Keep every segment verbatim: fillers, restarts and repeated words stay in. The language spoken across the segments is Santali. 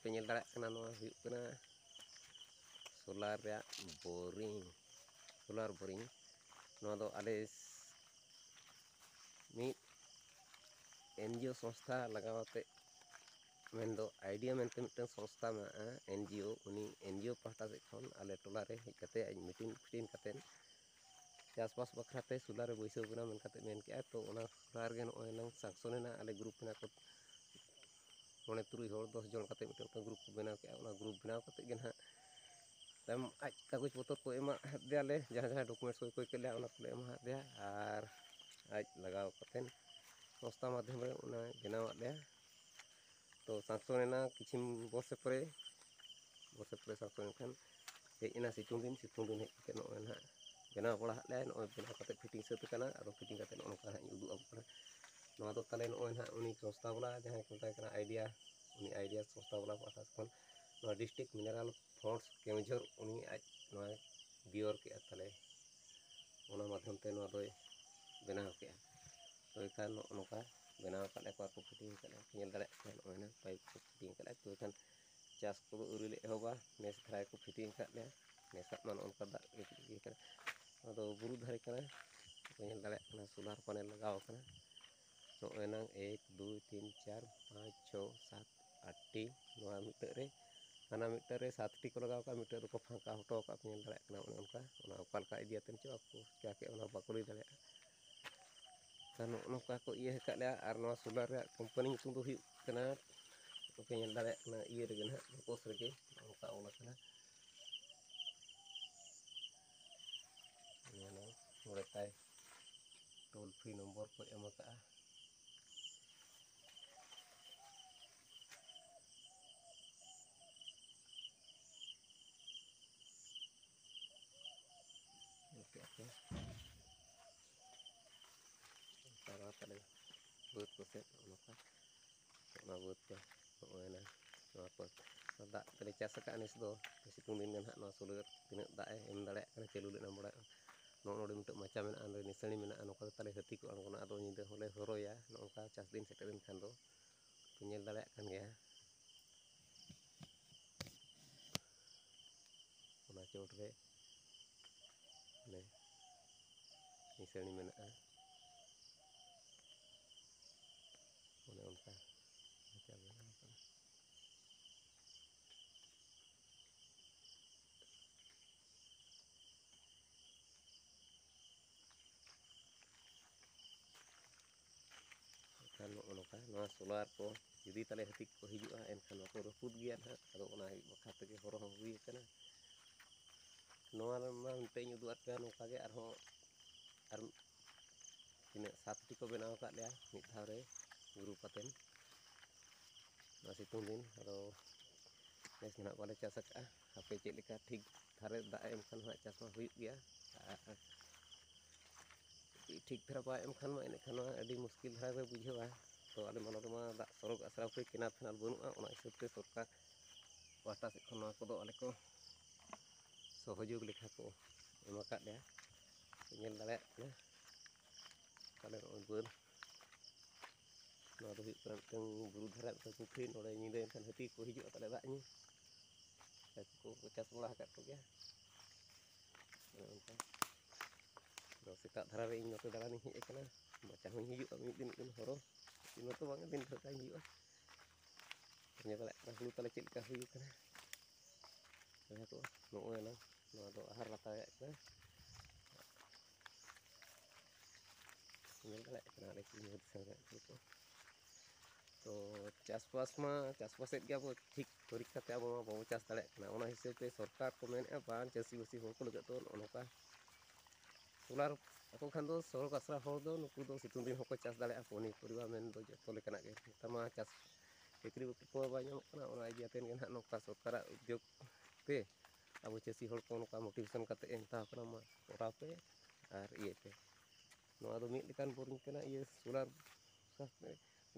ᱯᱮ ᱧᱮᱞ ᱫᱟᱲᱮᱭᱟᱜ ᱠᱟᱱᱟ, ᱱᱚᱣᱟ ᱦᱩᱭᱩᱜ ᱠᱟᱱᱟ ᱥᱳᱞᱟᱨ ᱨᱮᱭᱟᱜ ᱵᱳᱨᱤᱝ, ᱥᱳᱞᱟᱨ ᱵᱳᱨᱤᱝ᱾ ᱱᱚᱣᱟ ᱫᱚ ᱟᱞᱮ ᱢᱤᱫ ᱮᱱᱡᱤᱭᱳ ᱥᱚᱝᱥᱛᱷᱟ ᱞᱟᱜᱟᱣ ᱟᱛᱮ, ᱢᱮᱱᱫᱚ ᱟᱭᱰᱤᱭᱟ ᱢᱮᱱᱛᱮ ᱢᱤᱫᱴᱟᱝ ᱥᱚᱝᱥᱛᱷᱟ ᱢᱮᱱᱟᱜᱼᱟ, ᱮᱱᱡᱤᱭᱳ᱾ ᱩᱱᱤ ᱮᱱᱡᱤᱭᱳ ᱯᱟᱦᱴᱟ ᱥᱮᱫ ᱠᱷᱚᱱ ᱟᱞᱮ ᱴᱚᱞᱟ ᱨᱮ ᱦᱮᱡ ᱠᱟᱛᱮ ᱟᱡ ᱢᱤᱴᱤᱝ ᱯᱷᱤᱴᱤᱝ ᱠᱟᱛᱮ ᱪᱟᱥᱵᱟᱥ ᱵᱟᱠᱷᱨᱟ ᱛᱮ ᱥᱳᱞᱟᱨ ᱮ ᱵᱟᱹᱭᱥᱟᱹᱣ ᱠᱟᱱᱟ ᱢᱮᱱ ᱠᱟᱛᱮ ᱢᱮᱱ ᱠᱮᱜᱼᱟ᱾ ᱛᱚ ᱚᱱᱟ ᱥᱳᱞᱟᱨ ᱜᱮ ᱱᱚᱜᱼᱚᱭ ᱱᱟᱝ ᱥᱟᱝᱥᱚᱱ ᱮᱱᱟ᱾ ᱟᱞᱮ ᱜᱨᱩᱯ ᱢᱮᱱᱟᱜ ᱠᱚ ᱢᱚᱬᱮ ᱛᱩᱨᱩᱭ ᱦᱚᱲ, ᱫᱚᱥ ᱡᱚᱱ ᱠᱟᱛᱮ ᱢᱤᱫᱴᱮᱱ ᱚᱱᱠᱟ ᱜᱨᱩᱯ ᱠᱚ ᱵᱮᱱᱟᱣ ᱠᱮᱜᱼᱟ᱾ ᱚᱱᱟ ᱜᱨᱩᱯ ᱵᱮᱱᱟᱣ ᱠᱟᱛᱮ ᱜᱮ ᱱᱟᱦᱟᱜ ᱛᱟᱭᱚᱢ ᱟᱡ ᱠᱟᱜᱚᱡᱽ ᱯᱚᱛᱚᱨ ᱠᱚ ᱮᱢᱟᱫ ᱞᱮᱭᱟ, ᱡᱟᱦᱟᱸ ᱡᱟᱦᱟᱸ ᱰᱚᱠᱩᱢᱮᱱᱴᱥ ᱠᱚᱭ ᱠᱚᱭ ᱠᱮᱫ ᱞᱮᱭᱟ ᱚᱱᱟ ᱠᱚᱞᱮ ᱮᱢᱟᱫ ᱫᱮᱭᱟ᱾ ᱟᱨ ᱟᱡ ᱞᱟᱜᱟᱣ ᱠᱟᱛᱮ ᱥᱚᱝᱥᱛᱷᱟ ᱢᱟᱫᱽᱫᱷᱚᱢ ᱨᱮ ᱚᱱᱟᱭ ᱵᱮᱱᱟᱣᱟᱫ ᱞᱮᱭᱟ᱾ ᱛᱚ ᱥᱟᱝᱥᱚᱱ ᱮᱱᱟ ᱠᱤᱪᱷᱩ ᱵᱚᱨᱥᱮ ᱯᱚᱨᱮ, ᱵᱚᱨᱥᱮ ᱯᱚᱨᱮ ᱥᱟᱝᱥᱚᱱ ᱮᱱᱠᱷᱟᱱ ᱦᱮᱡ ᱮᱱᱟ ᱥᱤᱛᱩᱝ ᱫᱤᱱ᱾ ᱥᱤᱛᱩᱝ ᱫᱤᱱ ᱦᱮᱡ ᱠᱟᱛᱮ ᱱᱚᱜᱼᱚᱭ ᱱᱟᱦᱟᱜ ᱵᱮᱱᱟᱣ ᱵᱟᱲᱟ ᱟᱫ ᱞᱮᱭᱟ᱾ ᱱᱚᱜᱼᱚᱭ ᱵᱮᱱᱟᱣ ᱠᱟᱛᱮ ᱯᱷᱤᱴᱤᱝ ᱥᱟᱹᱛ ᱟᱠᱟᱱᱟ᱾ ᱟᱫᱚ ᱯᱷᱤᱴᱤᱝ ᱠᱟᱛᱮ ᱱᱚᱜᱼᱚ ᱱᱚᱝᱠᱟ ᱱᱟᱦᱟᱜ ᱤᱧ ᱩᱫᱩᱜ ᱟᱵᱚ ᱠᱟᱱᱟ᱾ ᱱᱚᱣᱟ ᱫᱚ ᱛᱟᱦᱚᱞᱮ ᱱᱚᱜᱼᱚᱭ ᱱᱟᱦᱟᱜ ᱩᱱᱤ ᱥᱚᱝᱥᱛᱷᱟ ᱵᱟᱞᱟ ᱡᱟᱦᱟᱸᱭ ᱠᱚ ᱢᱮᱛᱟᱭ ᱠᱟᱱᱟ ᱟᱭᱰᱤᱭᱟ, ᱩᱱᱤ ᱟᱭᱰᱤᱭᱟ ᱥᱚᱝᱥᱛᱷᱟ ᱵᱟᱞᱟ ᱯᱟᱦᱴᱟ ᱥᱮᱫ ᱠᱷᱚᱱ ᱱᱚᱣᱟ ᱰᱤᱥᱴᱨᱤᱠᱴ ᱢᱤᱱᱟᱨᱟᱞ ᱯᱷᱚᱱᱰᱥ ᱠᱮᱣᱚᱱᱡᱷᱚᱨ ᱩᱱᱤ ᱟᱡ ᱱᱚᱣᱟᱭ ᱵᱤᱭᱚᱨ ᱠᱮᱜᱼᱟ᱾ ᱛᱟᱦᱚᱞᱮ ᱚᱱᱟ ᱢᱟᱫᱽᱫᱷᱚᱢ ᱛᱮ ᱱᱚᱣᱟ ᱫᱚᱭ ᱵᱮᱱᱟᱣ ᱠᱮᱜᱼᱟ᱾ ᱛᱚ ᱮᱱᱠᱷᱟᱱ ᱱᱚᱜᱼᱚ ᱱᱚᱝᱠᱟ ᱵᱮᱱᱟᱣ ᱟᱠᱟᱫ ᱞᱮᱭᱟ ᱠᱚ ᱟᱨ ᱠᱚ ᱯᱷᱤᱴᱤᱝ ᱟᱠᱟᱫ ᱞᱮᱭᱟ᱾ ᱧᱮᱞ ᱫᱟᱲᱮᱭᱟᱜ ᱠᱟᱱᱟ ᱱᱚᱜᱼᱚᱭ ᱱᱟ ᱯᱟᱭᱤᱯ ᱠᱚ ᱯᱷᱤᱴᱤᱝ ᱟᱠᱟᱫ ᱞᱮᱭᱟ᱾ ᱛᱚ ᱮᱱᱠᱷᱟᱱ ᱪᱟᱥ ᱠᱚᱫᱚ ᱟᱹᱣᱨᱤ ᱞᱮ ᱮᱦᱚᱵᱟ, ᱱᱮᱥ ᱫᱷᱟᱨᱟ ᱜᱮᱠᱚ ᱯᱷᱤᱴᱤᱝ ᱟᱠᱟᱫ ᱞᱮᱭᱟ᱾ ᱱᱮᱥᱟᱜ ᱢᱟ ᱱᱚᱜᱼᱚ ᱱᱚᱝᱠᱟ ᱫᱟᱜ ᱜᱮ ᱤᱭᱟᱹ ᱠᱟᱱᱟ᱾ ᱱᱚᱣᱟ ᱫᱚ ᱵᱩᱨᱩ ᱫᱷᱟᱨᱮ ᱠᱟᱱᱟ, ᱧᱮᱞ ᱫᱟᱲᱮᱭᱟᱜ ᱠᱟᱱᱟ ᱥᱳᱞᱟᱨ ᱯᱮᱱᱮᱞ ᱞᱟᱜᱟᱣ ᱟᱠᱟᱱᱟ᱾ ᱱᱚᱜᱼᱚᱭ ᱱᱟᱝ ᱮᱠ, ᱫᱩᱭ, ᱛᱤᱱ, ᱪᱟᱨ, ᱯᱟᱸᱪ, ᱪᱷᱚ, ᱥᱟᱛ, ᱟᱴ ᱴᱤ ᱱᱚᱣᱟ ᱢᱤᱫᱴᱟᱹᱜ ᱨᱮ, ᱦᱟᱱᱟ ᱢᱤᱫᱴᱟᱹᱜ ᱨᱮ ᱥᱟᱛ ᱴᱤ ᱠᱚ ᱞᱟᱜᱟᱣ ᱠᱟᱜᱼᱟ, ᱢᱤᱫᱴᱟᱹᱜ ᱫᱚᱠᱚ ᱯᱷᱟᱸᱠᱟ ᱦᱚᱴᱚ ᱠᱟᱜᱼᱟ, ᱯᱮ ᱧᱮᱞ ᱫᱟᱲᱮᱭᱟᱜ ᱠᱟᱱᱟ᱾ ᱚᱱᱮ ᱚᱱᱠᱟ, ᱚᱱᱟ ᱚᱠᱟ ᱞᱮᱠᱟ ᱤᱫᱤᱭᱟᱛᱮᱱ ᱪᱚ ᱟᱠᱚ ᱪᱤᱠᱟ ᱠᱮᱜᱼᱟ, ᱚᱱᱟ ᱵᱟᱠᱚ ᱞᱟᱹᱭ ᱫᱟᱲᱮᱭᱟᱜᱼᱟ᱾ ᱛᱚ ᱱᱚᱜᱼᱚ ᱱᱚᱝᱠᱟ ᱠᱚ ᱤᱭᱟᱹ ᱟᱠᱟᱫ ᱞᱮᱭᱟ᱾ ᱟᱨ ᱱᱚᱣᱟ ᱥᱳᱞᱟᱨ ᱨᱮᱭᱟᱜ ᱠᱳᱢᱯᱟᱱᱤ ᱧᱩᱛᱩᱢ ᱫᱚ ᱦᱩᱭᱩᱜ ᱠᱟᱱᱟ, ᱟᱯᱮ ᱧᱮᱞ ᱫᱟᱲᱮᱭᱟᱜ ᱠᱟᱱᱟ ᱤᱭᱟᱹ ᱨᱮᱜᱮ ᱱᱟᱦᱟᱜ, ᱵᱚᱠᱚᱥ ᱨᱮᱜᱮ ᱱᱚᱝᱠᱟ ᱚᱞ ᱟᱠᱟᱱᱟ᱾ ᱱᱚᱰᱮ ᱛᱟᱭ ᱴᱳᱞ ᱯᱷᱨᱤ ᱱᱚᱢᱵᱚᱨ ᱠᱚ ᱮᱢ ᱟᱠᱟᱫᱼᱟ᱾ ᱧᱮᱞ ᱠᱮᱜᱼᱟ ᱯᱮ᱾ ᱪᱟᱞᱟᱣ ᱛᱟᱞᱮ ᱵᱟᱹᱫᱽ ᱠᱚᱥᱮᱫ ᱱᱚᱜᱼᱚ ᱱᱚᱝᱠᱟ᱾ ᱚᱱᱟ ᱵᱟᱹᱫᱽ ᱛᱮ ᱱᱚᱜᱼᱚᱭ ᱱᱟ ᱱᱚᱣᱟ ᱠᱚ ᱫᱟᱜ ᱛᱮᱞᱮ ᱪᱟᱥ ᱟᱠᱟᱫᱼᱟ ᱱᱮᱥ ᱫᱚ᱾ ᱥᱤᱛᱩᱝ ᱫᱤᱱ ᱜᱮ ᱱᱟᱦᱟᱜ ᱱᱚᱣᱟ ᱥᱳᱞᱟᱨ ᱛᱤᱱᱟᱹᱜ ᱫᱟᱜ ᱮ ᱮᱢ ᱫᱟᱲᱮᱭᱟᱜ ᱠᱟᱱᱟ, ᱪᱟᱹᱞᱩ ᱞᱮ ᱮᱢ ᱵᱟᱲᱟᱭᱮᱫᱼᱟ᱾ ᱱᱚᱜᱼᱚ ᱱᱚᱰᱮ ᱢᱤᱫᱴᱮᱡ ᱢᱟᱪᱟ ᱢᱮᱱᱟᱜᱼᱟ, ᱚᱸᱰᱮ ᱱᱤᱥᱟᱹᱲᱤ ᱢᱮᱱᱟᱜᱼᱟ, ᱱᱚᱝᱠᱟ ᱛᱮ ᱛᱟᱞᱮ ᱦᱟᱹᱛᱤ ᱠᱚ ᱟᱬᱜᱚᱱᱟ᱾ ᱟᱫᱚ ᱧᱤᱫᱟᱹ ᱦᱚᱸᱞᱮ ᱦᱚᱨᱚᱭᱟ ᱱᱚᱜᱼᱚ ᱱᱚᱝᱠᱟ ᱪᱟᱥ ᱫᱤᱱ ᱥᱮᱴᱮᱨ ᱮᱱ ᱠᱷᱟᱱ ᱫᱚ᱾ ᱯᱮ ᱧᱮᱞ ᱫᱟᱲᱮᱭᱟᱜ ᱠᱟᱱ ᱜᱮᱭᱟ᱾ ᱨᱳᱰ ᱨᱮ ᱚᱱᱮ ᱱᱤᱥᱟᱹᱱᱤ ᱢᱮᱱᱟᱜᱼᱟ᱾ ᱚᱱᱮ ᱚᱱᱠᱟ ᱱᱟᱪᱟᱨ ᱵᱮᱱᱟᱣ ᱠᱟᱱᱟ᱾ ᱮᱱᱠᱷᱟᱱ ᱱᱚᱜᱼᱚ ᱱᱚᱝᱠᱟ ᱱᱚᱣᱟ ᱥᱳᱞᱟᱨ ᱠᱚ ᱡᱩᱫᱤ ᱛᱟᱞᱮ ᱦᱟᱹᱛᱤ ᱠᱚ ᱦᱤᱡᱩᱜᱼᱟ, ᱮᱱᱠᱷᱟᱱ ᱱᱚᱣᱟ ᱠᱚ ᱨᱟᱹᱯᱩᱫ ᱜᱮᱭᱟ ᱱᱟᱦᱟᱜ᱾ ᱟᱫᱚ ᱚᱱᱟ ᱵᱟᱠᱷᱨᱟ ᱛᱮᱜᱮ ᱦᱚᱨᱚ ᱦᱚᱸ ᱦᱩᱭ ᱟᱠᱟᱱᱟ᱾ ᱱᱚᱣᱟ ᱢᱟ ᱱᱤᱛᱚᱜ ᱤᱧ ᱩᱫᱩᱜ ᱟᱫ ᱯᱮᱭᱟ ᱱᱚᱝᱠᱟ ᱜᱮ, ᱟᱨᱦᱚᱸ ᱟᱨ ᱛᱤᱱᱟᱹᱜ ᱥᱟᱛᱴᱤ ᱠᱚ ᱵᱮᱱᱟᱣ ᱟᱠᱟᱫ ᱞᱮᱭᱟ ᱢᱤᱫ ᱫᱷᱟᱣ ᱨᱮ ᱜᱨᱩᱯ ᱟᱛᱮᱱ᱾ ᱱᱚᱣᱟ ᱥᱤᱛᱩᱝ ᱫᱤᱱ ᱟᱫᱚ ᱱᱮᱥ ᱫᱚ ᱱᱟᱦᱟᱜ ᱵᱟᱞᱮ ᱪᱟᱥ ᱟᱠᱟᱫᱼᱟ᱾ ᱦᱟᱯᱮ ᱪᱮᱫ ᱞᱮᱠᱟ ᱴᱷᱤᱠ ᱫᱷᱟᱨᱮ ᱫᱟᱜ ᱮ ᱮᱢ ᱠᱷᱟᱱ ᱦᱟᱸᱜ ᱪᱟᱥ ᱢᱟ ᱦᱩᱭᱩᱜ ᱜᱮᱭᱟ, ᱟᱨ ᱴᱷᱤᱠ ᱫᱷᱟᱨᱟ ᱵᱟᱭ ᱮᱢ ᱠᱷᱟᱱ ᱢᱟ ᱮᱱᱮᱠᱷᱟᱱ ᱢᱟ ᱟᱹᱰᱤ ᱢᱩᱥᱠᱤᱞ ᱫᱷᱟᱨᱟ ᱜᱮ ᱵᱩᱡᱷᱟᱹᱣᱟ᱾ ᱛᱚ ᱟᱞᱮ ᱢᱟ ᱱᱚᱰᱮ ᱢᱟ ᱫᱟᱜ ᱥᱚᱲᱚᱠ ᱟᱥᱨᱟ ᱠᱚ ᱠᱮᱱᱟᱞ ᱯᱷᱮᱱᱟᱞ ᱵᱟᱹᱱᱩᱜᱼᱟ, ᱚᱱᱟ ᱦᱤᱥᱟᱹᱵ ᱛᱮ ᱥᱚᱨᱠᱟᱨ ᱯᱟᱦᱴᱟ ᱥᱮᱫ ᱠᱷᱚᱱ ᱱᱚᱣᱟ ᱠᱚᱫᱚ ᱟᱞᱮ ᱠᱚ ᱥᱚᱦᱚᱡᱳᱜᱽ ᱞᱮᱠᱟ ᱠᱚ ᱮᱢ ᱟᱠᱟᱫ ᱞᱮᱭᱟ᱾ ᱧᱮᱞ ᱫᱟᱲᱮᱭᱟᱜ ᱠᱟᱱᱟ ᱛᱟᱦᱞᱮ ᱱᱚᱜᱼᱚᱭ ᱵᱟᱹᱫᱽ, ᱱᱚᱣᱟ ᱫᱚ ᱦᱩᱭᱩᱜ ᱠᱟᱱᱟ ᱢᱤᱫᱴᱟᱝ ᱵᱩᱨᱩ ᱫᱷᱟᱨᱮ ᱢᱤᱫᱴᱟᱝ ᱯᱩᱠᱷᱨᱤ, ᱱᱚᱰᱮ ᱧᱤᱫᱟᱹ ᱮᱱᱠᱷᱟᱱ ᱦᱟᱹᱛᱤ ᱠᱚ ᱦᱤᱡᱩᱜᱼᱟ ᱛᱟᱞᱮ ᱫᱟᱜ ᱧᱩ᱾ ᱦᱟᱹᱠᱩ ᱠᱚ ᱪᱟᱥ ᱵᱟᱲᱟ ᱟᱠᱟᱫ ᱠᱚᱜᱮᱭᱟ᱾ ᱚᱱᱮ ᱚᱱᱠᱟ᱾ ᱟᱫᱚ ᱥᱮᱛᱟᱜ ᱫᱷᱟᱨᱟ ᱨᱮ ᱤᱧ ᱱᱚᱛᱮ ᱫᱟᱬᱟᱱᱤᱧ ᱦᱮᱡ ᱟᱠᱟᱱᱟ, ᱢᱟᱪᱟ ᱦᱚᱸᱧ ᱦᱤᱡᱩᱜᱼᱟ ᱢᱤᱫ ᱫᱤᱱ, ᱢᱤᱫ ᱫᱤᱱ ᱦᱚᱨᱚ᱾ ᱫᱤᱱ ᱢᱟᱛᱚ ᱵᱟᱝ, ᱫᱤᱱ ᱫᱷᱟᱨᱟ ᱦᱤᱡᱩᱜᱼᱟ᱾ ᱧᱮᱞ ᱫᱟᱲᱮᱭᱟᱜ ᱠᱟᱱᱟ ᱦᱩᱲᱩ ᱛᱟᱞᱮ ᱪᱮᱫ ᱞᱮᱠᱟ ᱦᱩᱭ ᱟᱠᱟᱱᱟ᱾ ᱵᱚᱭᱦᱟ ᱠᱚ, ᱱᱚᱜᱼᱚᱭ ᱱᱟ ᱱᱚᱣᱟ ᱫᱚ ᱟᱦᱟᱨ ᱞᱟᱛᱟᱨ ᱨᱮᱭᱟᱜ ᱠᱟᱱᱟ᱾ ᱧᱮᱞ ᱫᱟᱲᱮᱭᱟᱜ ᱠᱟᱱᱟ ᱟᱞᱮ ᱥᱤᱧᱚᱛ ᱫᱤᱥᱚᱢ ᱨᱮᱭᱟᱜ ᱦᱩᱲᱩ ᱠᱚ᱾ ᱛᱚ ᱪᱟᱥᱵᱟᱥ ᱢᱟ ᱪᱟᱥᱵᱟᱥᱮᱫ ᱜᱮᱭᱟ ᱵᱚ, ᱴᱷᱤᱠ ᱛᱚᱨᱤᱠᱟ ᱛᱮ ᱟᱵᱚ ᱢᱟ ᱵᱟᱵᱚ ᱪᱟᱥ ᱫᱟᱲᱮᱭᱟᱜ ᱠᱟᱱᱟ᱾ ᱚᱱᱟ ᱦᱤᱥᱟᱹᱵ ᱛᱮ ᱥᱚᱨᱠᱟᱨ ᱠᱚ ᱢᱮᱱᱮᱫᱼᱟ, ᱵᱟᱝ, ᱪᱟᱹᱥᱤᱵᱟᱹᱥᱤ ᱦᱚᱲ ᱠᱚ ᱞᱟᱹᱜᱤᱫ ᱫᱚ ᱱᱚᱜᱼᱚ ᱱᱚᱝᱠᱟ ᱥᱳᱞᱟᱨ ᱟᱠᱚ ᱠᱷᱟᱱ ᱫᱚ ᱥᱚᱲᱚᱠ ᱟᱥᱨᱟ ᱦᱚᱲ ᱫᱚ, ᱱᱩᱠᱩ ᱫᱚ ᱥᱤᱛᱩᱝ ᱫᱤᱱ ᱦᱚᱸᱠᱚ ᱪᱟᱥ ᱫᱟᱲᱮᱭᱟᱜᱼᱟ, ᱯᱚᱱᱤ ᱯᱚᱨᱤᱵᱟᱨ ᱢᱮᱱᱫᱚ ᱡᱚᱛᱚ ᱞᱮᱠᱟᱱᱟᱜ ᱜᱮ᱾ ᱱᱮᱛᱟᱨ ᱢᱟ ᱪᱟᱥ ᱪᱟᱹᱠᱨᱤ ᱵᱟᱹᱠᱨᱤ ᱠᱚᱢᱟ ᱵᱟᱭ ᱧᱟᱢᱚᱜ ᱠᱟᱱᱟ, ᱚᱱᱟ ᱤᱫᱤ ᱠᱟᱛᱮᱫ ᱜᱮ ᱱᱟᱦᱟᱜ ᱱᱚᱝᱠᱟ ᱥᱚᱨᱠᱟᱨᱟᱜ ᱩᱫᱽᱭᱳᱜᱽ ᱛᱮ ᱟᱵᱚ ᱪᱟᱹᱥᱤ ᱦᱚᱲ ᱠᱚ ᱱᱚᱝᱠᱟ ᱢᱳᱴᱤᱵᱷᱮᱥᱚᱱ ᱠᱟᱛᱮᱫ ᱮ ᱢᱮᱛᱟᱣ ᱠᱟᱱᱟ, ᱢᱟ ᱠᱚᱨᱟᱣ ᱯᱮ ᱟᱨ ᱤᱭᱟᱹᱭ ᱯᱮ᱾ ᱱᱚᱣᱟ ᱫᱚ ᱢᱤᱫ ᱞᱮᱠᱟᱱ ᱵᱳᱨᱤᱝ ᱠᱟᱱᱟ, ᱤᱭᱟᱹ ᱥᱳᱞᱟᱨ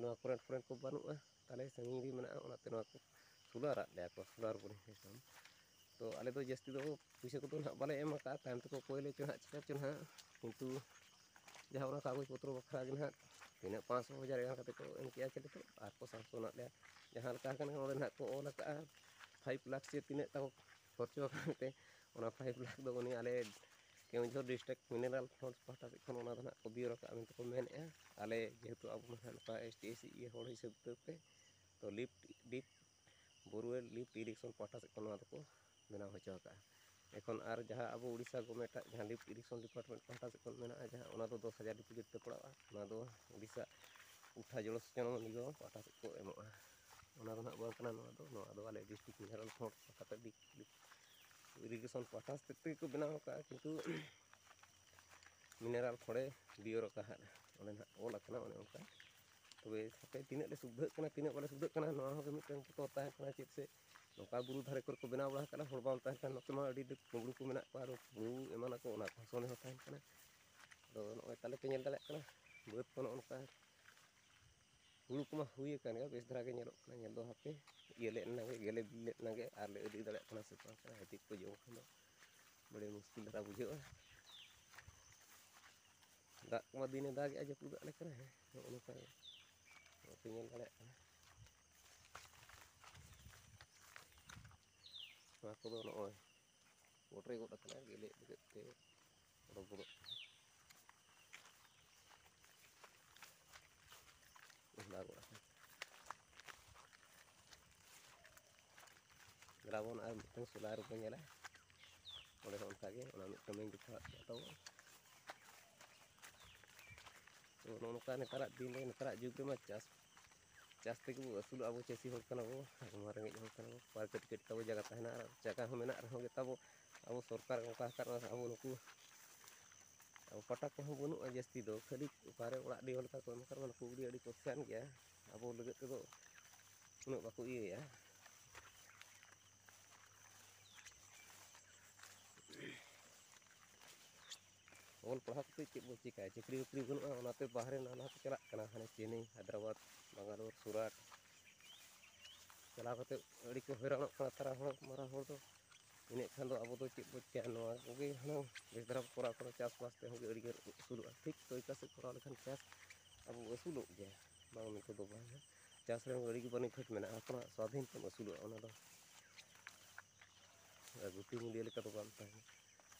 ᱱᱚᱣᱟ ᱠᱚᱨᱮᱱᱴ ᱯᱷᱚᱨᱮᱱᱴ ᱠᱚ ᱵᱟᱹᱱᱩᱜᱼᱟ, ᱛᱟᱦᱞᱮ ᱥᱟᱺᱜᱤᱧ ᱨᱮ ᱢᱮᱱᱟᱜᱼᱟ, ᱚᱱᱟᱛᱮ ᱱᱚᱣᱟ ᱠᱚ ᱥᱳᱞᱟᱨᱟᱜ ᱞᱮᱭᱟ ᱠᱚ, ᱥᱳᱞᱟᱨ ᱵᱳᱨᱤᱝ ᱥᱤᱥᱴᱮᱢ᱾ ᱛᱚ ᱟᱞᱮ ᱫᱚ ᱡᱟᱹᱥᱛᱤ ᱫᱚ ᱯᱩᱭᱥᱟᱹ ᱠᱚᱫᱚ ᱱᱟᱦᱟᱜ ᱵᱟᱞᱮ ᱮᱢ ᱟᱠᱟᱫᱼᱟ, ᱛᱟᱭᱚᱢ ᱛᱮᱠᱚ ᱠᱚᱭ ᱞᱮ ᱪᱚ ᱱᱟᱦᱟᱜ, ᱪᱤᱠᱟ ᱪᱚ ᱱᱟᱦᱟᱜ, ᱠᱤᱱᱛᱩ ᱡᱟᱦᱟᱸ ᱚᱱᱟ ᱠᱟᱜᱚᱡᱽ ᱯᱚᱛᱨᱚ ᱵᱟᱠᱷᱨᱟ ᱜᱮ ᱱᱟᱦᱟᱜ ᱛᱤᱱᱟᱹᱜ ᱯᱟᱸᱪᱥᱚ ᱦᱟᱡᱟᱨ ᱜᱟᱱ ᱠᱟᱛᱮ ᱠᱚ ᱮᱢ ᱠᱮᱜᱼᱟ ᱪᱮᱫ ᱞᱮᱠᱟ, ᱟᱨ ᱠᱚ ᱥᱟᱛᱥᱚ ᱱᱟᱜ ᱞᱮᱭᱟ᱾ ᱡᱟᱦᱟᱸ ᱞᱮᱠᱟ ᱠᱟᱱᱟ ᱱᱚᱰᱮ ᱱᱟᱦᱟᱜ ᱠᱚ ᱚᱞ ᱟᱠᱟᱫᱼᱟ ᱯᱷᱟᱭᱤᱵᱷ ᱞᱟᱠᱷ ᱥᱮ ᱛᱤᱱᱟᱹᱜ ᱛᱟᱠᱚ ᱠᱷᱚᱨᱪᱚ ᱟᱠᱟᱱ ᱛᱮ, ᱚᱱᱟ ᱯᱷᱟᱭᱤᱵᱷ ᱞᱟᱠᱷ ᱫᱚ ᱩᱱᱤ ᱟᱞᱮ ᱠᱮᱣᱚᱱᱡᱷᱚᱨ ᱰᱤᱥᱴᱨᱤᱠᱴ ᱢᱤᱱᱟᱨᱟᱞ ᱯᱷᱚᱱᱰᱥ ᱯᱟᱦᱴᱟ ᱥᱮᱫ ᱠᱷᱚᱱ ᱚᱱᱟ ᱫᱚ ᱱᱟᱦᱟᱜ ᱠᱚ ᱵᱤᱭᱳ ᱨᱟᱠᱟᱵᱼᱟ ᱢᱮᱱᱛᱮ ᱠᱚ ᱢᱮᱱᱮᱫᱼᱟ᱾ ᱟᱞᱮ ᱡᱮᱦᱮᱛᱩ ᱟᱵᱚ ᱢᱟ ᱱᱟᱦᱟᱜ ᱱᱚᱝᱠᱟ ᱮᱥ ᱴᱤ ᱮᱥ ᱥᱤ ᱤᱭᱟᱹ ᱦᱚᱲ ᱦᱤᱥᱟᱹᱵ ᱛᱮ, ᱛᱚ ᱞᱤᱯᱴ ᱰᱤᱯ ᱵᱳᱨᱣᱮᱞ ᱞᱤᱯᱴ ᱤᱨᱤᱜᱮᱥᱚᱱ ᱯᱟᱦᱴᱟ ᱥᱮᱫ ᱠᱷᱚᱱ ᱱᱚᱣᱟ ᱫᱚᱠᱚ ᱵᱮᱱᱟᱣ ᱦᱚᱪᱚ ᱟᱠᱟᱫᱼᱟ᱾ ᱮᱠᱷᱚᱱ ᱟᱨ ᱡᱟᱦᱟᱸ ᱟᱵᱚ ᱩᱲᱤᱥᱥᱟ ᱜᱚᱵᱷᱢᱮᱱᱴᱟᱜ ᱡᱟᱦᱟᱸ ᱞᱤᱯᱴ ᱤᱨᱤᱜᱮᱥᱚᱱ ᱰᱤᱯᱟᱨᱴᱢᱮᱱᱴ ᱯᱟᱦᱴᱟ ᱥᱮᱫ ᱠᱷᱚᱱ ᱢᱮᱱᱟᱜᱼᱟ, ᱡᱟᱦᱟᱸ ᱚᱱᱟ ᱫᱚ ᱫᱚᱥ ᱦᱟᱡᱟᱨ ᱰᱤᱯᱚᱡᱤᱴ ᱛᱮ ᱯᱟᱲᱟᱜᱼᱟ, ᱚᱱᱟ ᱫᱚ ᱩᱲᱤᱥᱥᱟ ᱩᱴᱷᱟ ᱡᱚᱞᱚ ᱥᱮᱪᱚᱱ ᱱᱤᱜᱚᱢ ᱯᱟᱦᱴᱟ ᱥᱮᱫ ᱠᱚ ᱮᱢᱚᱜᱼᱟ᱾ ᱚᱱᱟ ᱫᱚ ᱱᱟᱦᱟᱜ ᱵᱟᱝ ᱠᱟᱱᱟ, ᱱᱚᱣᱟ ᱫᱚ, ᱱᱚᱣᱟ ᱫᱚ ᱟᱞᱮ ᱰᱤᱥᱴᱨᱤᱠᱴ ᱢᱤᱱᱟᱨᱟᱞ ᱯᱷᱚᱱᱰ ᱯᱟᱦᱴᱟ ᱛᱮ ᱞᱤᱯᱴ ᱤᱨᱤᱜᱮᱥᱚᱱ ᱯᱟᱦᱴᱟ ᱥᱮᱫ ᱛᱮᱜᱮ ᱠᱚ ᱵᱮᱱᱟᱣ ᱟᱠᱟᱫᱼᱟ, ᱠᱤᱱᱛᱩ ᱢᱤᱱᱟᱨᱟᱞ ᱯᱷᱚᱱᱰᱮ ᱵᱤᱭᱳ ᱨᱟᱠᱟᱵᱼᱟ ᱦᱟᱸᱜ, ᱚᱸᱰᱮ ᱱᱟᱦᱟᱜ ᱚᱞ ᱟᱠᱟᱱᱟ ᱚᱱᱮ ᱚᱱᱠᱟ᱾ ᱛᱚᱵᱮ ᱦᱟᱯᱮ ᱛᱤᱱᱟᱹᱜ ᱞᱮ ᱥᱩᱵᱤᱫᱷᱟᱹᱜ ᱠᱟᱱᱟ, ᱛᱤᱱᱟᱹᱜ ᱵᱟᱞᱮ ᱥᱩᱵᱤᱫᱷᱟᱹᱜ ᱠᱟᱱᱟ, ᱱᱚᱣᱟ ᱦᱚᱸ ᱢᱤᱫᱴᱟᱝ ᱵᱚᱛᱚᱨ ᱛᱟᱦᱮᱸ ᱠᱟᱱᱟ᱾ ᱪᱮᱫ ᱥᱮ ᱱᱚᱝᱠᱟ ᱵᱩᱨᱩ ᱫᱷᱟᱨᱮ ᱠᱚᱨᱮ ᱠᱚ ᱵᱮᱱᱟᱣ ᱵᱟᱲᱟ ᱟᱠᱟᱫᱼᱟ, ᱦᱚᱲ ᱵᱟᱝ ᱛᱟᱦᱮᱱ ᱠᱷᱟᱱ ᱱᱚᱛᱮ ᱢᱟ ᱟᱹᱰᱤ ᱰᱷᱮᱨ ᱠᱩᱢᱵᱽᱲᱩ ᱠᱚ ᱢᱮᱱᱟᱜ ᱠᱚᱣᱟ, ᱟᱨ ᱠᱩᱢᱵᱽᱲᱩ ᱮᱢᱟᱱ ᱟᱠᱚ, ᱚᱱᱟ ᱠᱚ ᱥᱚᱱᱫᱮᱦᱚ ᱛᱟᱦᱮᱱ ᱠᱟᱱᱟ᱾ ᱟᱫᱚ ᱱᱚᱜᱼᱚᱭ ᱛᱟᱞᱮ ᱯᱮ ᱧᱮᱞ ᱫᱟᱲᱮᱭᱟᱜ ᱠᱟᱱᱟ, ᱵᱟᱹᱫᱽ ᱠᱚ ᱱᱚᱜᱼᱚ ᱱᱚᱝᱠᱟ ᱦᱩᱲᱩ ᱠᱚᱢᱟ ᱦᱩᱭ ᱟᱠᱟᱱ ᱜᱮᱭᱟ, ᱵᱮᱥ ᱫᱷᱟᱨᱟ ᱜᱮ ᱧᱮᱞᱚᱜ ᱠᱟᱱᱟ᱾ ᱧᱮᱞ ᱫᱚ ᱦᱟᱯᱮ ᱜᱮᱞᱮ ᱞᱮᱱ ᱜᱮ, ᱜᱮᱞᱮ ᱵᱤᱞᱤ ᱞᱮᱱ ᱜᱮ, ᱟᱨ ᱞᱮ ᱟᱹᱫᱟᱹᱭ ᱫᱟᱲᱮᱭᱟᱜ ᱠᱟᱱᱟ ᱥᱮ ᱵᱟᱝ ᱠᱟᱱᱟ, ᱦᱟᱹᱛᱤ ᱠᱚ ᱡᱚᱢ ᱠᱷᱟᱱ ᱫᱚ ᱵᱟᱹᱲᱤ ᱢᱩᱥᱠᱤᱞ ᱫᱷᱟᱨᱟ ᱵᱩᱡᱷᱟᱹᱜᱼᱟ᱾ ᱫᱟᱜ ᱠᱚᱢᱟ ᱫᱤᱱᱮ ᱫᱟᱜᱮᱜᱼᱟ, ᱡᱟᱹᱯᱩᱫ ᱟᱞᱮ ᱠᱟᱱᱟ, ᱦᱮᱸ, ᱱᱚᱜᱼᱚ ᱱᱚᱝᱠᱟ ᱜᱮ᱾ ᱱᱚᱜᱼᱚᱭ ᱯᱮ ᱧᱮᱞ ᱫᱟᱲᱮᱭᱟᱜ ᱠᱟᱱᱟ᱾ ᱱᱚᱣᱟ ᱠᱚᱫᱚ ᱱᱚᱜᱼᱚᱭ ᱯᱚᱴᱨᱮ ᱜᱚᱫ ᱟᱠᱟᱱᱟ, ᱜᱮᱞᱮ ᱞᱟᱹᱜᱤᱫ ᱛᱮ ᱚᱰᱚᱠ ᱜᱚᱫᱚᱜ ᱠᱟᱱᱟ᱾ ᱚᱱᱟ ᱜᱚᱫ ᱟᱠᱟᱱᱟ᱾ ᱫᱮᱞᱟ ᱵᱚᱱ ᱟᱨ ᱢᱤᱫᱴᱟᱝ ᱥᱳᱞᱟᱨ ᱵᱚᱱ ᱧᱮᱞᱟ᱾ ᱚᱸᱰᱮ ᱦᱚᱸ ᱚᱱᱠᱟᱜᱮ, ᱚᱱᱟ ᱢᱤᱫᱴᱟᱝ ᱤᱧ ᱫᱮᱠᱷᱟᱣᱟᱫ ᱯᱮᱭᱟ ᱛᱟᱵᱚ᱾ ᱛᱚ, ᱱᱚᱜᱼᱚ ᱱᱚᱝᱠᱟ ᱱᱮᱛᱟᱨᱟᱜ ᱫᱤᱱ ᱨᱮ, ᱱᱮᱛᱟᱨᱟᱜ ᱡᱩᱜᱽ ᱨᱮᱢᱟ ᱪᱟᱥ, ᱪᱟᱥ ᱛᱮᱜᱮ ᱵᱚ ᱟᱹᱥᱩᱞᱚᱜᱼᱟ᱾ ᱟᱵᱚ ᱪᱟᱹᱥᱤ ᱦᱚᱲ ᱠᱟᱱᱟ ᱵᱚ, ᱟᱵᱚ ᱢᱟ ᱨᱮᱸᱜᱮᱡ ᱦᱚᱲ ᱠᱟᱱᱟ ᱵᱚ᱾ ᱚᱠᱟ ᱠᱟᱹᱴᱤᱡ ᱠᱟᱹᱴᱤᱡ ᱛᱟᱵᱚ ᱡᱟᱭᱜᱟ ᱛᱟᱦᱮᱱᱟ, ᱟᱨ ᱡᱟᱭᱜᱟ ᱦᱚᱸ ᱢᱮᱱᱟᱜ ᱨᱮᱦᱚᱸ ᱜᱮ ᱛᱟᱵᱚ, ᱟᱵᱚ ᱥᱚᱨᱠᱟᱨ ᱚᱱᱠᱟ ᱟᱠᱟᱫ ᱵᱚᱱᱟ, ᱟᱵᱚ ᱱᱩᱠᱩ, ᱟᱵᱚ ᱯᱟᱴᱟ ᱠᱚᱦᱚᱸ ᱵᱟᱹᱱᱩᱜᱼᱟ ᱡᱟᱹᱥᱛᱤ ᱫᱚ, ᱠᱷᱟᱹᱞᱤ ᱚᱠᱟᱨᱮ ᱚᱲᱟᱜ ᱰᱤᱦᱚ ᱞᱮᱠᱟ ᱠᱚ ᱮᱢ ᱟᱠᱟᱫ ᱵᱚᱱᱟ, ᱱᱩᱠᱩ ᱜᱮ ᱟᱹᱰᱤ ᱠᱚᱥᱪᱟᱱ ᱜᱮᱭᱟ᱾ ᱟᱵᱚ ᱞᱟᱹᱜᱤᱫ ᱛᱮᱫᱚ ᱩᱱᱟᱹᱜ ᱵᱟᱠᱚ ᱤᱭᱟᱹᱭᱟ᱾ ᱚᱞ ᱯᱟᱲᱦᱟᱣ ᱠᱟᱛᱮ ᱪᱮᱫ ᱵᱚ ᱪᱤᱠᱟᱹᱭᱟ? ᱪᱟᱹᱠᱨᱤ ᱵᱟᱹᱠᱨᱤ ᱵᱟᱹᱱᱩᱜᱼᱟ, ᱚᱱᱟᱛᱮ ᱵᱟᱦᱨᱮ ᱱᱟᱞᱦᱟ ᱠᱚ ᱪᱟᱞᱟᱜ ᱠᱟᱱᱟ, ᱦᱟᱱᱮ ᱪᱮᱱᱱᱟᱭ, ᱦᱟᱭᱫᱨᱟᱵᱟᱫᱽ, ᱵᱟᱝᱜᱟᱞᱳᱨ, ᱥᱩᱨᱟᱴ᱾ ᱪᱟᱞᱟᱣ ᱠᱟᱛᱮ ᱟᱹᱰᱤ ᱠᱚ ᱦᱚᱭᱨᱟᱱᱚᱜ ᱠᱟᱱᱟ ᱛᱟᱨᱟ ᱦᱚᱲ, ᱢᱟᱨᱟᱝ ᱦᱚᱲ ᱫᱚ᱾ ᱤᱱᱟᱹᱜ ᱠᱷᱟᱱ ᱫᱚ ᱟᱵᱚ ᱫᱚ ᱪᱮᱫ ᱵᱚ ᱪᱤᱠᱟᱹᱭᱟ? ᱱᱚᱣᱟ ᱠᱚᱜᱮ ᱦᱩᱱᱟᱹᱝ ᱵᱮᱥ ᱫᱷᱟᱨᱟ ᱵᱚ ᱠᱚᱨᱟᱣ ᱠᱷᱟᱱ ᱪᱟᱥᱵᱟᱥ ᱛᱮᱦᱚᱸ ᱜᱮ ᱟᱹᱰᱤ ᱜᱟᱱ ᱟᱹᱥᱩᱞᱚᱜᱼᱟ᱾ ᱴᱷᱤᱠ ᱛᱚᱨᱤᱠᱟ ᱥᱮᱫ ᱠᱚᱨᱟᱣ ᱞᱮᱠᱷᱟᱱ ᱪᱟᱥ ᱟᱵᱚ ᱟᱹᱥᱩᱞᱚᱜ ᱜᱮᱭᱟ, ᱵᱟᱝ ᱢᱮᱱᱛᱮ ᱫᱚ ᱵᱟᱝ᱾ ᱪᱟᱥ ᱨᱮᱦᱚᱸ ᱟᱹᱰᱤ ᱜᱮ ᱵᱮᱱᱤᱯᱷᱤᱴ ᱢᱮᱱᱟᱜᱼᱟ, ᱟᱯᱱᱟᱨ ᱥᱟᱫᱷᱤᱱ ᱛᱮᱢ ᱟᱹᱥᱩᱞᱚᱜᱼᱟ ᱚᱱᱟ ᱫᱚ᱾ ᱟᱨ ᱜᱩᱛᱤ ᱢᱩᱞᱤᱭᱟᱹ ᱞᱮᱠᱟ ᱫᱚ ᱵᱟᱝ ᱛᱟᱦᱮᱱᱟ᱾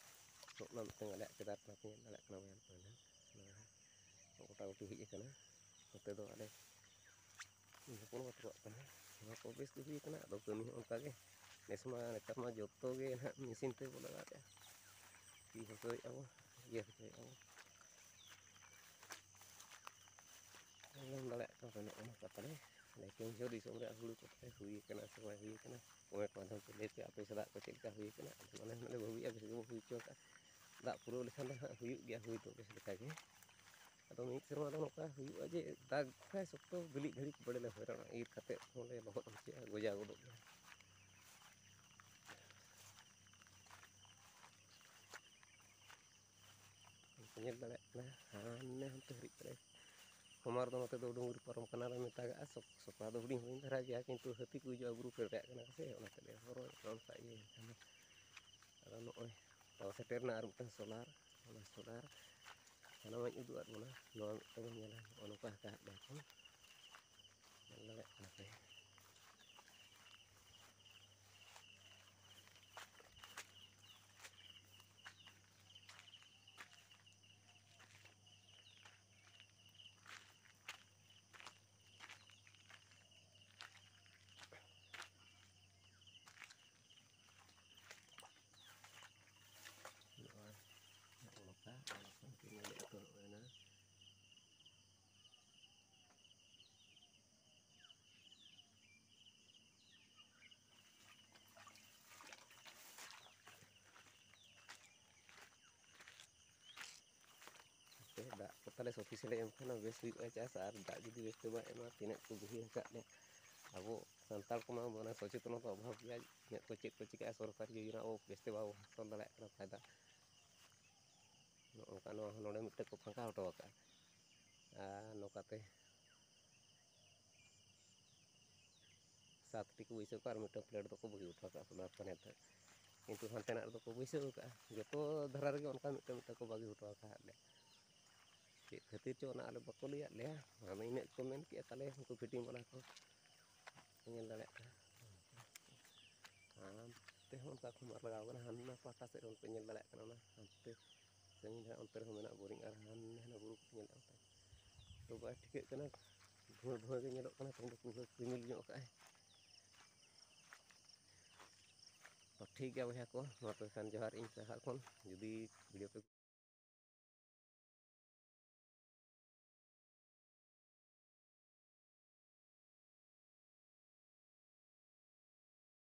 ᱱᱚᱜᱼᱚ ᱱᱟ ᱢᱤᱫᱴᱟᱝ ᱟᱞᱮᱭᱟᱜ ᱠᱮᱫᱟᱨᱱᱟᱛᱷ ᱧᱮᱞ ᱫᱟᱲᱮᱭᱟᱜ ᱠᱟᱱᱟ ᱵᱚᱭᱦᱟ ᱯᱟᱹᱦᱤᱞ ᱱᱚᱣᱟ ᱜᱚᱴᱟᱜᱩᱴᱤ ᱦᱮᱡ ᱟᱠᱟᱱᱟ᱾ ᱱᱚᱛᱮ ᱫᱚ ᱟᱞᱮ ᱦᱚᱯᱚᱱ ᱵᱟ ᱛᱟᱠᱚᱣᱟᱜ ᱠᱟᱱᱟ᱾ ᱱᱚᱣᱟ ᱠᱚ ᱵᱮᱥ ᱜᱮ ᱦᱩᱭ ᱟᱠᱟᱱᱟ᱾ ᱟᱫᱚ ᱠᱟᱹᱢᱤ ᱦᱚᱸ ᱚᱱᱠᱟ ᱜᱮ ᱱᱮᱥ ᱢᱟ, ᱱᱮᱛᱟᱨ ᱢᱟ ᱡᱚᱛᱚ ᱜᱮ ᱱᱟᱦᱟᱜ ᱢᱮᱥᱤᱱ ᱛᱮ ᱵᱚᱞᱮ ᱫᱟᱲᱮᱭᱟᱜᱼᱟ᱾ ᱥᱤ ᱦᱚᱪᱚᱭᱮᱫᱼᱟ ᱵᱚ, ᱜᱮᱫ ᱦᱚᱪᱚᱭᱮᱫᱼᱟ ᱵᱚ᱾ ᱧᱮᱞ ᱫᱟᱲᱮᱭᱟᱜ ᱠᱟᱱᱟ ᱯᱮ ᱱᱚᱜᱼᱚ ᱱᱚᱝᱠᱟ ᱛᱟᱞᱮ ᱟᱞᱮ ᱠᱮᱣᱚᱱᱡᱷᱚᱨ ᱫᱤᱥᱚᱢ ᱨᱮᱭᱟᱜ ᱦᱩᱲᱩ ᱠᱚ ᱛᱟᱞᱮ ᱦᱩᱭ ᱟᱠᱟᱱᱟ ᱥᱮ ᱵᱟᱭ ᱦᱩᱭ ᱟᱠᱟᱱᱟ, ᱠᱚᱢᱮᱱᱴ ᱢᱟᱫᱽᱫᱷᱚᱢ ᱛᱮ ᱞᱟᱹᱭ ᱯᱮ ᱟᱯᱮ ᱥᱮᱫᱟᱜ ᱠᱚ ᱪᱮᱫ ᱞᱮᱠᱟ ᱦᱩᱭ ᱟᱠᱟᱱᱟ᱾ ᱟᱫᱚ ᱢᱚᱱᱮ ᱦᱚᱸᱞᱮ ᱵᱷᱟᱹᱵᱤᱭᱮᱫᱼᱟ ᱵᱮᱥ ᱜᱮᱵᱚ ᱦᱩᱭ ᱦᱚᱪᱚ ᱟᱠᱟᱫ᱾ ᱫᱟᱜ ᱯᱩᱨᱟᱹᱣ ᱞᱮᱠᱷᱟᱱ ᱫᱚ ᱦᱟᱸᱜ ᱦᱩᱭᱩᱜ ᱜᱮᱭᱟ ᱦᱩᱭ ᱫᱚ ᱵᱮᱥ ᱞᱮᱠᱟ ᱜᱮ᱾ ᱟᱫᱚ ᱢᱤᱫ ᱥᱮᱨᱢᱟ ᱫᱚ ᱱᱚᱝᱠᱟ ᱦᱩᱭᱩᱜᱼᱟ ᱡᱮ ᱫᱟᱜ ᱠᱷᱟᱡ ᱥᱚᱠᱛᱚ ᱜᱟᱹᱞᱤᱡ ᱜᱷᱟᱹᱲᱤᱡ ᱵᱟᱲᱮ ᱞᱮ ᱦᱚᱭᱨᱟᱱᱟ, ᱤᱨ ᱠᱟᱛᱮᱫ ᱦᱚᱸᱞᱮ ᱞᱚᱦᱚᱫ ᱦᱚᱪᱚᱭᱟ, ᱜᱚᱡᱟᱣ ᱜᱚᱫᱚᱜ ᱜᱮᱭᱟ᱾ ᱧᱮᱞ ᱫᱟᱲᱮᱭᱟᱜ ᱠᱟᱱᱟ ᱦᱟᱱᱮ ᱦᱟᱱᱛᱮ ᱦᱟᱹᱨᱤᱡ ᱯᱮᱨᱮᱡ᱾ ᱦᱚᱢᱟᱨ ᱫᱚ ᱱᱚᱛᱮ ᱫᱚ ᱰᱩᱝᱨᱤ ᱯᱟᱨᱚᱢ ᱠᱟᱱᱟ ᱞᱮ ᱢᱮᱛᱟᱜᱟᱜᱼᱟ᱾ ᱥᱚᱠ-, ᱥᱚᱠᱟ ᱫᱚ ᱦᱩᱰᱤᱧ ᱦᱩᱰᱤᱧ ᱫᱷᱟᱨᱟ ᱜᱮᱭᱟ, ᱠᱤᱱᱛᱩ ᱦᱟᱹᱛᱤ ᱠᱚ ᱦᱤᱡᱩᱜᱼᱟ, ᱵᱩᱨᱩ ᱯᱮᱨᱮᱡ ᱠᱟᱱᱟ ᱥᱮ, ᱚᱱᱟ ᱛᱮᱞᱮ ᱦᱚᱨᱚᱜ ᱱᱚᱝᱠᱟ ᱤᱭᱟᱹ ᱠᱟᱱᱟ᱾ ᱟᱫᱚ ᱱᱚᱜᱼᱚᱭ ᱛᱟᱣ ᱥᱮᱴᱮᱨ ᱮᱱᱟ ᱟᱨ ᱢᱤᱫᱴᱟᱝ ᱥᱳᱞᱟᱨ, ᱚᱱᱟ ᱥᱳᱞᱟᱨ ᱥᱟᱱᱟᱢᱟᱜ ᱤᱧ ᱩᱫᱩᱜ ᱟᱫ ᱵᱚᱱᱟ᱾ ᱱᱚᱣᱟ ᱢᱤᱫᱴᱟᱝ ᱧᱮᱞᱟ, ᱱᱚᱜᱼᱚ ᱱᱚᱝᱠᱟ ᱟᱠᱟᱫ ᱫᱚᱠᱚ᱾ ᱧᱮᱞ ᱫᱟᱲᱮᱭᱟᱜ ᱠᱟᱱᱟ ᱯᱮ᱾ ᱱᱚᱜᱼᱚᱭ ᱱᱚᱜᱼᱚ ᱱᱚᱝᱠᱟ, ᱱᱚᱜᱼᱚ ᱱᱚᱝᱠᱟ ᱠᱚ ᱧᱮᱞᱮᱫ ᱠᱚ ᱱᱚᱜᱼᱚᱭ ᱱᱟ᱾ ᱦᱟᱯᱮ, ᱫᱟᱜ ᱠᱚ ᱛᱟᱞᱮ sufficient ᱮ ᱮᱢ ᱠᱷᱟᱱ ᱵᱮᱥ ᱦᱩᱭᱩᱜᱼᱟ ᱪᱟᱥ, ᱟᱨ ᱫᱟᱜ ᱡᱩᱫᱤ ᱵᱮᱥ ᱛᱮ ᱵᱟᱭ ᱮᱢᱟ, ᱛᱤᱱᱟᱹᱜ ᱠᱚ ᱵᱩᱦᱤ ᱟᱠᱟᱫ ᱞᱮ᱾ ᱟᱵᱚ ᱥᱟᱱᱛᱟᱲ ᱠᱚᱢᱟ ᱢᱟᱱᱮ ᱥᱚᱪᱮᱛᱚᱱᱚᱛᱟ ᱚᱵᱷᱟᱵᱽ ᱜᱮᱭᱟ, ᱤᱱᱟᱹᱜ ᱠᱚ ᱪᱮᱫ ᱠᱚ ᱪᱤᱠᱟᱹᱜᱼᱟ, ᱥᱚᱨᱠᱟᱨ ᱡᱳᱡᱚᱱᱟ ᱟᱵᱚ ᱵᱮᱥᱛᱮ ᱵᱟᱵᱚ ᱦᱟᱥᱚᱞ ᱫᱟᱲᱮᱭᱟᱜ ᱠᱟᱱᱟ ᱯᱷᱟᱭᱫᱟ᱾ ᱱᱚᱜᱼᱚ ᱱᱚᱝᱠᱟ, ᱱᱚᱣᱟ ᱦᱚᱸ ᱱᱚᱰᱮ ᱢᱤᱫᱴᱮᱱ ᱠᱚ ᱯᱷᱟᱸᱠᱟ ᱦᱚᱴᱚ ᱟᱠᱟᱫᱼᱟ᱾ ᱟᱨ ᱱᱚᱝᱠᱟᱛᱮ ᱥᱟᱛᱴᱤ ᱠᱚ ᱵᱟᱹᱭᱥᱟᱹᱣ ᱠᱟᱜᱼᱟ ᱟᱨ ᱢᱤᱫᱴᱟᱝ plate ᱫᱚᱠᱚ ᱵᱟᱹᱜᱤ ᱦᱚᱴᱚ ᱠᱟᱜᱼᱟ solar panel ᱨᱮ᱾ ᱠᱤᱱᱛᱩ ᱦᱟᱱᱛᱮᱱᱟᱜ ᱨᱮᱫᱚ ᱠᱚ ᱵᱟᱹᱭᱥᱟᱹᱣ ᱠᱟᱜᱼᱟ, ᱡᱚᱛᱚ ᱫᱷᱟᱨᱟ ᱨᱮᱜᱮ ᱚᱱᱠᱟ ᱢᱤᱫᱴᱟᱝ ᱢᱤᱫᱴᱟᱝ ᱠᱚ ᱵᱟᱹᱜᱤ ᱦᱚᱴᱚ ᱟᱠᱟᱫ ᱞᱮᱭᱟ᱾ ᱪᱮᱫ ᱠᱷᱟᱹᱛᱤᱨ ᱪᱚ ᱚᱱᱟ ᱟᱞᱮ ᱵᱟᱠᱚ ᱞᱟᱹᱭᱟᱫ ᱞᱮᱭᱟ, ᱚᱱᱟ ᱫᱚ ᱤᱱᱟᱹᱜ ᱠᱚ ᱢᱮᱱ ᱠᱮᱜᱼᱟ ᱛᱟᱞᱮ ᱩᱱᱠᱩ fitting ᱵᱟᱞᱟ ᱠᱚ᱾ ᱧᱮᱞ ᱫᱟᱲᱮᱭᱟᱜ ᱠᱟᱱᱟ᱾ ᱟᱢ ᱛᱮᱦᱚᱸ ᱚᱱᱠᱟ ᱠᱷᱩᱢᱟᱨ ᱞᱟᱜᱟᱣ ᱠᱟᱱᱟ, ᱦᱟᱱᱟ ᱯᱟᱦᱴᱟ ᱥᱮᱫ ᱨᱮ ᱯᱮ ᱧᱮᱞ ᱫᱟᱲᱮᱭᱟᱜ ᱠᱟᱱᱟ, ᱚᱱᱟ ᱦᱟᱱᱛᱮ ᱥᱟᱺᱜᱤᱧ ᱫᱷᱟᱨᱟ ᱚᱱᱛᱮ ᱨᱮᱦᱚᱸ ᱢᱮᱱᱟᱜᱼᱟ ᱵᱳᱨᱤᱝ, ᱟᱨ ᱦᱟᱱᱟ ᱦᱟᱱᱟ ᱵᱩᱨᱩ ᱠᱚᱯᱮ ᱧᱮᱞᱮᱫᱼᱟ ᱚᱱᱛᱮ ᱛᱚ ᱵᱟᱭ ᱴᱷᱤᱠᱟᱹᱜ ᱠᱟᱱᱟ, ᱫᱷᱩᱣᱟᱹ ᱫᱷᱩᱣᱟᱹ ᱜᱮ ᱧᱮᱞᱚᱜ ᱠᱟᱱᱟ, ᱛᱮᱦᱮᱧ ᱫᱚ ᱠᱩᱦᱟᱹ ᱨᱤᱢᱤᱞ ᱧᱚᱜ ᱠᱟᱜᱼᱟᱭ᱾ ᱛᱚ ᱴᱷᱤᱠ ᱜᱮᱭᱟ ᱵᱚᱭᱦᱟ ᱠᱚ, ᱢᱟ ᱛᱚᱵᱮ ᱠᱷᱟᱱ ᱡᱚᱦᱟᱨ ᱤᱧ ᱥᱟᱦᱟᱨ ᱠᱷᱚᱱ, ᱡᱩᱫᱤ ᱵᱷᱤᱰᱤᱭᱳ ᱯᱮ